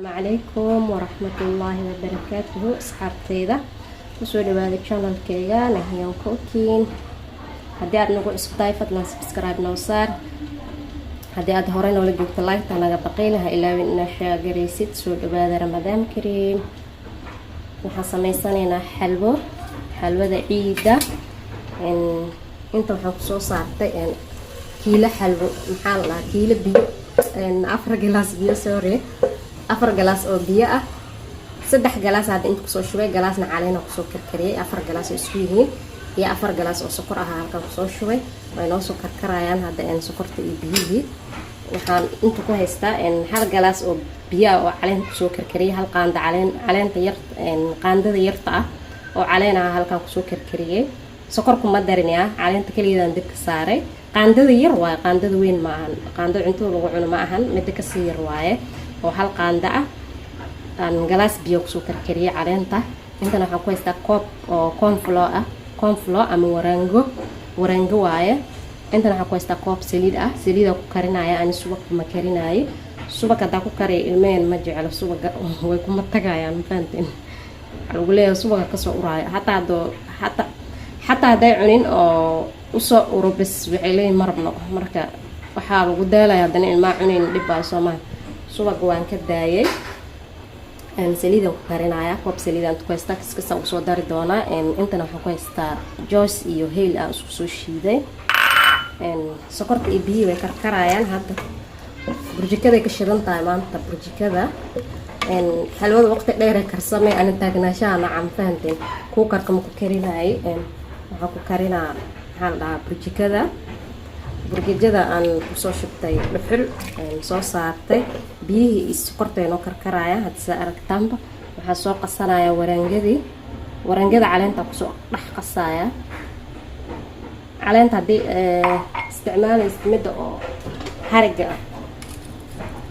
Calaykum waraxmatullaahi wabarakaatuhu. Asxaabteyda, kusoo dhawaada channelkeyga Nahyan Cooking. Haddii aad nagu cusub tahay, fadlan subscribe noo saar. Haddii aad horey noola joogto, like-ta naga baqayna ha ilaawin inaa share-garaysid. Soo dhawaada, Ramadaan kariim. Waxaan sameysanaynaa xalwo, xalwada ciida. Inta waxaan kusoo saartay kiilo xalwo, maxaa la dhahaa, kiilo biyo, 4 galaas biyo, sorry, 4 galaas oo biyo ah. 3 galaas hadda inta kusoo shubay, galaasna caleena kusoo karkariyay. 4 galaas oo isku yihiin iyo 4 galaas oo sokor ah halkan kusoo shubay. Way noo soo karkarayaan hadda sokorta iyo biyihii. Waxaan inta ku haystaa 1 galaas oo biyo ah oo caleen kusoo karkariyay, hal qaanda caleen, caleenta yar, qaandada yarta ah oo caleen ah halkan kusoo karkariyay. Sokor kuma darinaya, caleenta keligeedaan dibka saaray. Qaandada yar waaye, qaandada weyn ma ahan, qaandada cuntada lagu cuno ma ahan, midda kasii yar waaye oo hal qaando ah aan galaas biyo kusoo karkariyay caleenta. Intana waxaan ku haystaa koob oo cornflour ah, cornflour ama warango, warango waaye. Intana waxaan ku haystaa koob saliid ah. Saliida ku karinaya, ani subag kuma karinaayo. Subag haddaa ku kariya, ilmaheen ma jeclo subaga, way kuma tagayaan. Ma fahanteen? Waxaa lagu leeyahay subaga kasoo uraayo. Hataa haddoo xataa hadday cunin oo usoo uro bes, waxay leeyihin ma rabno. Marka waxaa lagu daalaya haddana ilmaha cunayn, dhib baa soo maha. Subaga waan ka daayay, saliidan ku karinaya. Koob saliidaan ku haystaa, kiskasa ugu soo dari doonaa. Intana waxaan ku haystaa joos iyo hayl aan isku soo shiiday. Sokorta iyo biyihii way karkarayaan hadda. Burjikaday ka shidan tahay maanta burjikada. Xalwada waqti dheeree karsamay, ani taagnaashaha nacam, fahanteen? Cookerka ma ku karinaayay, waxaan ku karinaa, maxaa la dhahaa, burjikada. Burjikada aan kusoo shubtay dhuxul soo saartay. Biyihii iyo sokorta noo karkaraya hadda, saa aragtaanba. Waxaa soo qasanayaa waraangadii, waraangada caleenta kusoo dhex qasaya. Caleenta haddii isticmaalaysid midda oo hariga ah,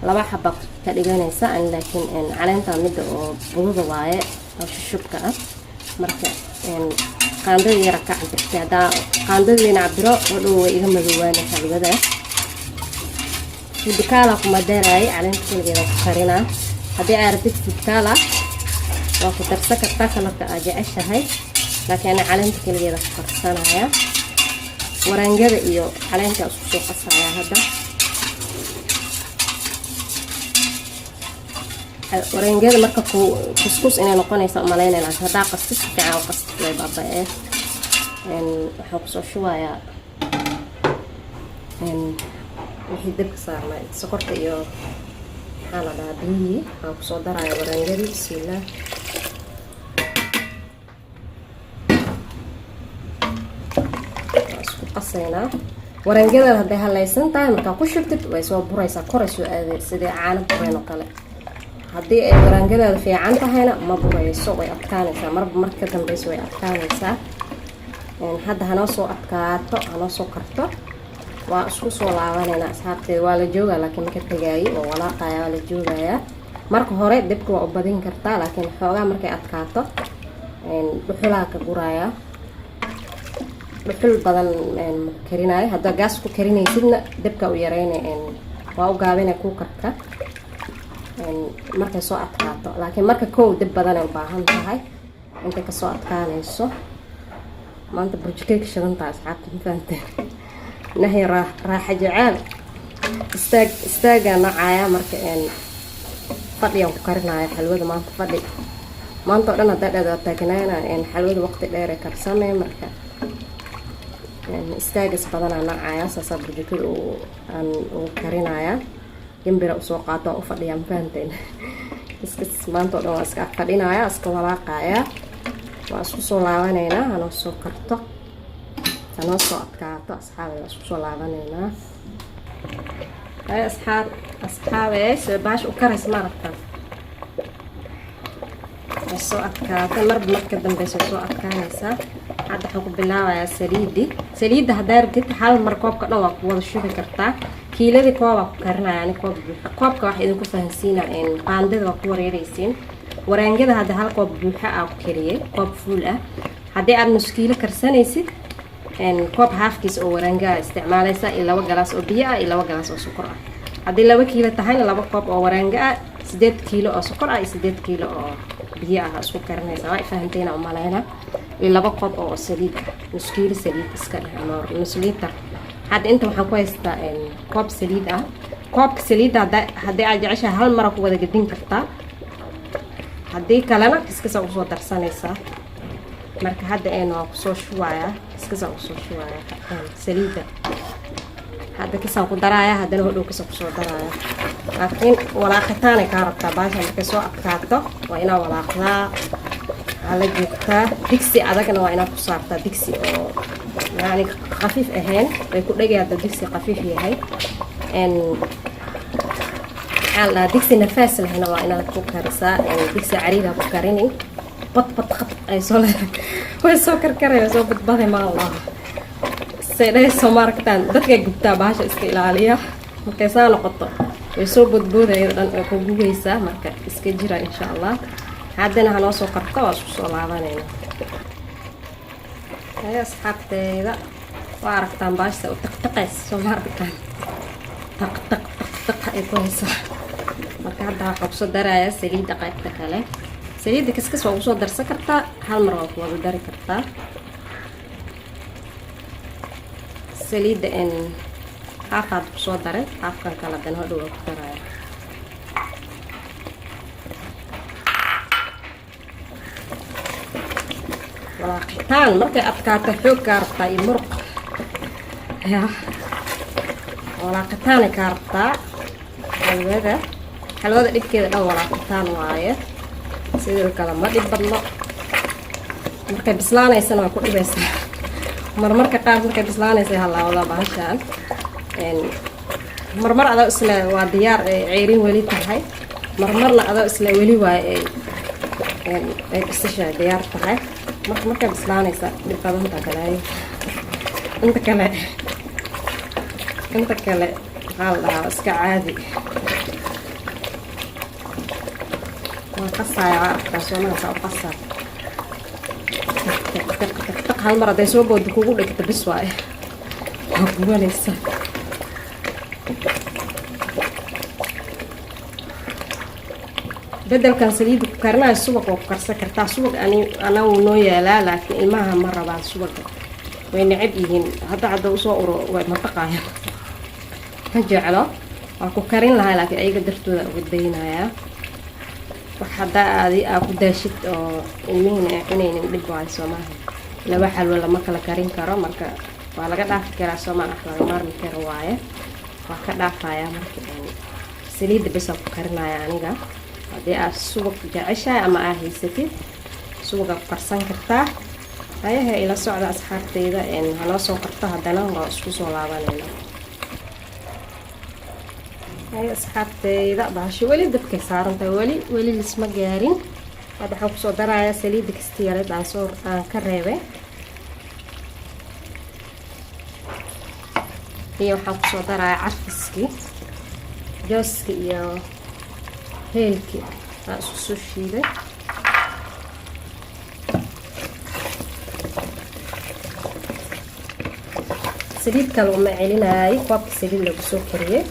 laba xaba ka dhiganaysa an, laakiin caleenta midda oo budada waaye oo shushubka ah. Marka qaandada yara ka cabirtay, haddaa qaandadiina cabiro hodhow way iga madoowaana xalwada. Food colour kuma daraayay, caleenta keligeeda ku karinaa. Haddii aa rabtid food colour waa ku darsan kartaa, colourka aa jeceshahay, laakiin ana caleenta keligeeda ku karsanaya. Waraangada iyo caleenta isku soo qasaya hadda. Waraangada marka ku kuskus inay noqonaysa umalaynaya, laakiin haddaa qastid, si fiican u qastid, way baaba-ee. Waxaan kusoo shubayaa wixii dabka saarnay, sokorta iyo, maxaa la dhahaa, biyihii. Waxaan kusoo daraya waraangadii. Bismillaah. Waa isku qasaynaa. Waraangadaada hadday halaysan tahay, markaa ku shubtid way soo buraysaa, koray soo aaday sidii caano bureen oo kale. Haddii ay waraangadaada fiican tahayna, ma burayso, way adkaanaysaa. Marba marka ka dambeyso way adkaanaysaa. Hadda hanoo soo adkaato, hanoo soo karto. Waa isku soo laabanaynaa, asxaabteeda. Waa la joogaa, laakiin maka tegaayo oo walaaqaya, waa la joogayaa. Marka hore dibka waa u badin kartaa, laakiin xoogaa markay adkaato dhuxulaa ka gurayaa. Dhuxul badan ma karinaayo. Haddaa gaas ku karinaysidna, dabka u yareyna, waa u gaabina cookerka markay soo adkaato. Laakiin marka kow dib badanay u baahan tahay intay kasoo adkaanayso. Maanta burjikay ka shidan tahay, asxaabta, ma fahanteen? Nahy raaxa jeceel, istaag istaagaa nacaya. Marka fadhiyaan ku karinaya xalwada maanta. Fadhi maanta oo dhan haddaa dheed taagnaana, xalwada waqti dheer ee karsamee. Marka istaagas badanaa nacaya, saasaa burjikada aan ugu karinayaa. Gambira usoo qaato, u fadhiyaa, ma fahanteen? Iskas maanta oo dhan waa iska fadhinaya, iska walaaqaya. Waa isku soo laabanaynaa, hanoo soo karto, hanoo soo adkaato, asxaabay. Waa isku soo laabanaynaa. Ay asxaab, asxaabe, sida baash u karaysa ma aragtaan? Way soo adkaatay, marba marka dambeysa way soo adkaanaysaa. Hadda waxaan ku bilaabayaa saliidi. Saliidda haddaa rabtid, hal mar koobka dhan waa ku wada shubi kartaa. Kiiladii koobaa ku karinaya ani, koob buuxa. Koobka waxa idinku fahansiina, qaandada waa ku wareereysiin. Waraangada hadda hal koob buuxa aa ku kariyey, koob fuul ah. Haddii aad nus kiilo karsanaysid, koob haafkiis oo waraangaa isticmaalaysa iyo 2 galaas oo biyo ah iyo 2 galaas oo sokor ah. Haddii 2 kiilo tahayna, 2 koob oo waraanga ah. 8 kiilo oo sokor ah iyo 8 kiilo oo biyo ah isku karinaysaa. Waa fahanteena umaleyna. Iyo 2 koob oo saliid ah, nus kiilo saliid iska dheh ama nus liitar. Hadda inta waxaan ku haystaa koob saliid ah. Koobka saliidda haddii aad jeceshahay, hal mara ku wada gedin kartaa, haddii kalena kiskasa usoo darsanaysaa. Marka hadda waa kusoo shubayaa, kiskasa kusoo shubayaa saliidda. Hadda kisaan ku daraaya, haddana hodhow kisa kusoo daraaya. Laakiin walaaqitaanay kaa rabtaa baasha. Markay soo adkaato waa inaa walaaqdaa, waa la joogtaa. Digsi adagna waa inaad ku saartaa, digsi oo yani khafiif ahayn way ku dhegay. Hadda digsi khafiif yahay, maxaa la dhahaa, digsi nafaas lehna waa inaad ku karisaa. Digsi cariida ku karini, bad bad qad ay soo way soo karkaraya, soo badbaday. Ma Allah say dhahayso, maaragtaan dadkay gubtaa bahasha, iska ilaaliya. Markay saa noqoto way soo bodboodaya dhan, way ku gubeysaa. Marka iska jira, insha Allah. Haddana hanoo soo karto, waa isku soo laabanayna. Haya asxaabteeda, waa aragtaan baashta u taqtaqays, soo ma aragtaan? Taq taq taq taq ay ku haysaa. Marka hadda waxaa kusoo darayaa saliidda qaybta kale. Saliidda kaskas waa kusoo darsan kartaa, hal mar waa ku wada dari kartaa. Saliidda n haafaad kusoo daray, haafkan kale dan hodhow waa ku daraya. Walaaqitaan markay adkaato xoog kaa rabtaa iyo muruq ya walaaqitaanay kaa rabtaa. Xalwada, xalwada dhibkeeda dhan walaaqitaan waaye, sidoo kale ma dhib badno. Markay bislaanaysana waa ku dhibaysaa. Marmarka qaar markay bislaanaysa halaawada bahashaan. Marmar adoo isle waa diyaar ay ceyrin weli tahay, marmarna adoo isle weli waay ay bisasha diyaar tahay. Marka markay bislaanaysa dhib badanta kale. Inta kale, inta kale maxaa la dhahaa, iska caadi. Waan qasaaya, waa aragtaa soomaha saa u qasaa. Taq taq taq taq, hal mar hadday soo boodo kugu dhigto, bis waaye, waa gubanaysa. Bedelkan saliidda ku karinayo subag waa ku karsan kartaa. Subag ani ana wuu noo yaalaa, laakiin ilmaha ma rabaan subaga, way necab yihiin. Hadda hadda usoo uro way mataqaayaan, ma jeclo. Waa ku karin lahaa, laakiin ayaga dartooda uga daynayaa. Wax haddaa aadi aa ku daashid oo ilmihiina ay cunaynin, dhib waayo, soo maaha? Laba xalwo lama kala karin karo. Marka waa laga dhaafi karaa, soomaa? Wax laga maarmi karo waaye, waa ka dhaafayaa. Marka saliidda bes ku karinaya aniga. Haddii aad subag jeceshahay ama aa haysatid, subagaa ku karsan kartaa. Hayaha, ila socda asxaabteyda, hanoo soo karto, haddana waa isku soo laabanayna. Haya asxaabteyda, bahasho weli dabkay saarantahay, weli weli lisma gaarin. Hadda waxaan kusoo darayaa saliidda kasti yareed aan soo aan ka reebay, iyo waxaan kusoo darayaa carfiskii, jooski iyo heelkii aan isku soo shiiday. Saliid kale uma celinaayo, koobka saliid lagu soo kariyey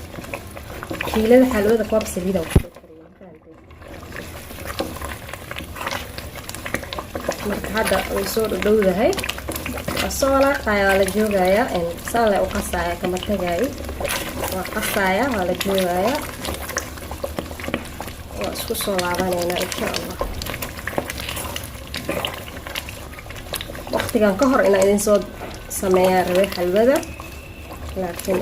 kiilada xalwada, koob saliida kusoo kariyey. Marka hadda way soo dhowdahay, waa soo walaaqaya, waa la joogayaa. Saan le u qasaya, kama tagaayo, waa qasaya, waa la joogayaa, waa isku soo laabaneynaa, insha Allah. Waqtigan ka hor inaan idin soo sameeyaa rabay xalwada, laakiin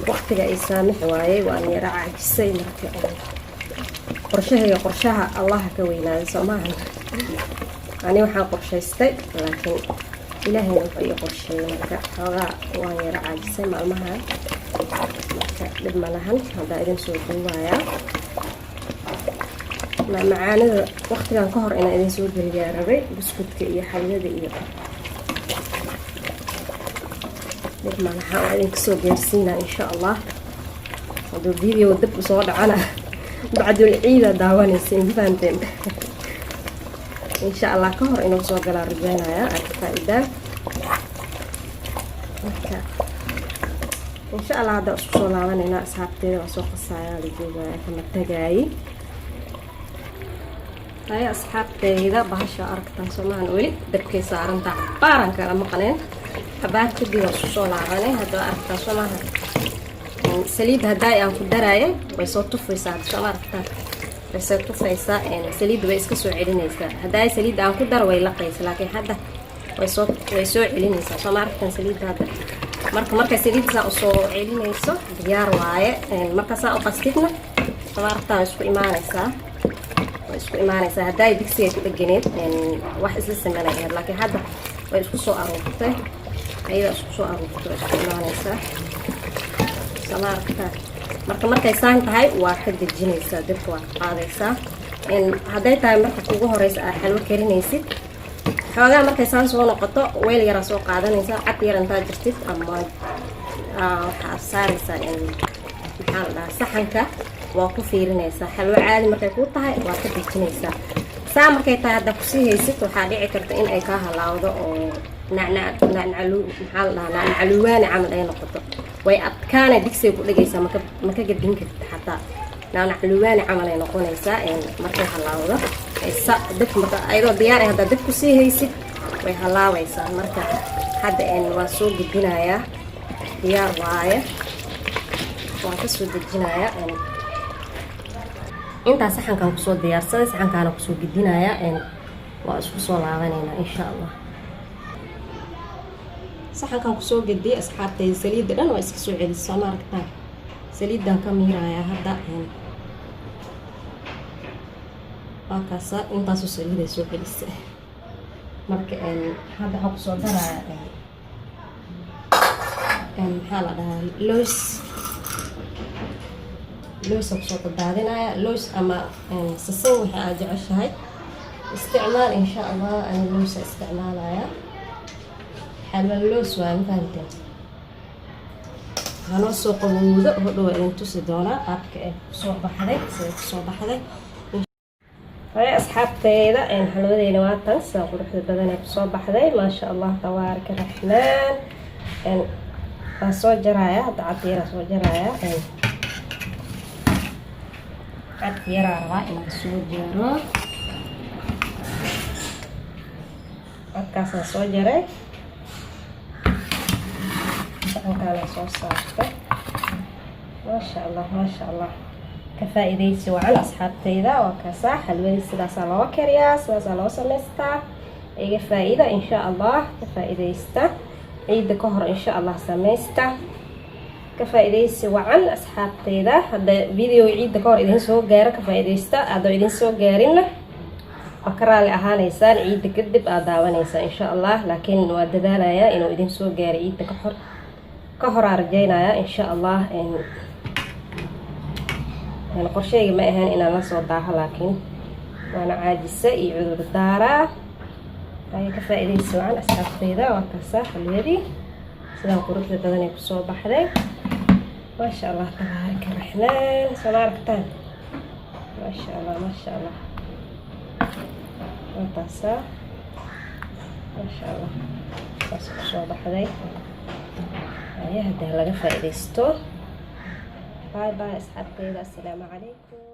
waqtiga ay saamix waayey, waan yara caajisay. Marka qorshahayga qorshaha Allaha ka weynaaday, soo maahan? Ani waxaan qorshaystay, laakiin Ilaahayna wuxuu ii qorsheeyey. Marka xoogaa waan yara caajisay maalmaha. Marka dhib ma lahan, haddaa idin soo duubayaa macaanida. Waqtigan ka hor inaan idin soo geliyaa rabay buskudka iyo xalwada iyo dhib ma laha, waa idinka soo gaarsiinaa, insha Allah. Hadduu video dib usoo dhacana, bacdul ciida daawanaysa, ma fahanteen? Insha Allah ka hor inuu soo galaa rajeynayaa, aad ka faa-idaan. Marka Insha Allah hadda isku soo laabanayna, asxaabteeda. Waa soo qasaaya, la joogaya, kama tagaayi. Haya, asxaabteyda, bahasha aragtaan soomahan, weli dabkay saarantaa, cabaaran kala maqneen. Cabaar kadib waa isku soo laabanay. Hadda aragtaan soomaha, saliid haddaay aan ku daraayay way soo tufaysaa hadda, sooma aragtaan? Way soo tufaysaa, saliidda way iska soo celinaysaa. Haddaay saliidda aan ku daro way laqaysa, laakiin hadda way soo celinaysaa, sooma aragtaan saliidda hadda? Marka markay saliidda saa usoo celinayso, diyaar waaye. Marka saa u qastidna, sooma aragtaan, isku imaanaysaa, way isku imaanaysaa. Haddaay digsiga ku dheganeed, wax isla sameynay ahayd, laakiin hadda way isku soo aruurtay, ayadaa isku soo aruurtay, way isku imaanaysaa, sooma aragtaan? Marka markay saan tahay waa ka dejinaysaa dabka, waa ka qaadaysaa. Hadday tahay marka kugu horeysa aad xalwo karinaysid, xoogaa markay saan soo noqoto, weel yaraa soo qaadanaysaa, cad yar intaa jirtid ama waxaa saaraysaa, maxaa la dhahaa, saxanka waa ku fiirinaysaa. Xalwo caadi markay kuu tahay waa ka dejinaysaa. Saa markay tahay haddaa kusii haysid, waxaa dhici karta in ay kaa halaawdo oo nacnac nacnacalu, maxaa la dhahaa, nacnacaluwaani camal ay noqoto. Way adkaana, digsiga ku dhegaysaa, maka gadin kartid xataa. Nacnacaluwaani camal ay noqonaysaa markay halaawdo dabka. Marka ayadoo diyaar ah haddaa dab kusii haysid, way halaabaysaa. Marka hadda waa soo gedinayaa, diyaar waaye, waan kasoo dejinayaa. Intaa saxankan kusoo diyaarsaday, saxankaana kusoo gedinayaa. Waa isku soo laabanaynaa insha Allah. Saxankan kusoo gediyay, asxaabtayda, saliidda dhan waa iska soo celisa, ma aragtaan? Saliiddaan ka miirayaa hadda. Waa kaasa, intaasoo saliiday soo celisay. Marka hadda waxaa kusoo darayaa, maxaa la dhahaa, loos. Loosa kusoo dadaadinaya, loos ama sisin, waxa aad jeceshahay isticmaal insha Allah. Ani loosa isticmaalaya, xalwa loos waa, ma fahanteen? Hanoo soo qabowdo, hodhow waa idin tusi doonaa qaabka ay kusoo baxday, sida kusoo baxday. Haya, asxaabteyda, xalwadeyna waa tan, sida quruxda badan ee kusoo baxday, maasha Allah, tabaaraka raxmaan. Waa soo jaraya hadda, cad yaraa soo jaraya, cad yaraa rabaa inaan soo jaro. Cadkaasaan soo jaray, saxankaana soo saartay. Maasha Allah, maasha Allah, ka faa-iidaysi wacan, asxaabteyda. Waa kaasaa xalwadii, sidaasaa loo kariyaa, sidaasaa loo samaystaa. Iga faa-iida insha Allah, ka faa-iidaysta ciidda ka hor insha Allah, samaysta. Ka faa-iidaysi wacan, asxaabteyda. Hadda video ciidda ka hor idin soo gaaro, ka faa-iidaysta. Haddoo idin soo gaarinna, waa ka raali ahaaneysaan, ciidda kadib aad daawanaysaa insha Allah. Laakiin waa dadaalayaa inuu idin soo gaaro ciidda ka hor, ka horaa rajeynaya insha Allah. Qorsheyga ma ahayn inaan la soo daaho, laakiin waana caajisa iyo cudur daaraa. Ay ka faa-iidaysi wacan, asxaabteyda. Waa kaasaa xalwadii, sidaan quruxda badan ay kusoo baxday, maasha Allah, tabaaraka raxmaan. Soo ma aragtaan? Maasha Allah, maasha Allah, waa taasaa, maasha Allah, saas kusoo baxday. Aya, hadda laga faa-iidaysto. Bye bye, asxaabteyda. Assalaamu calaykum.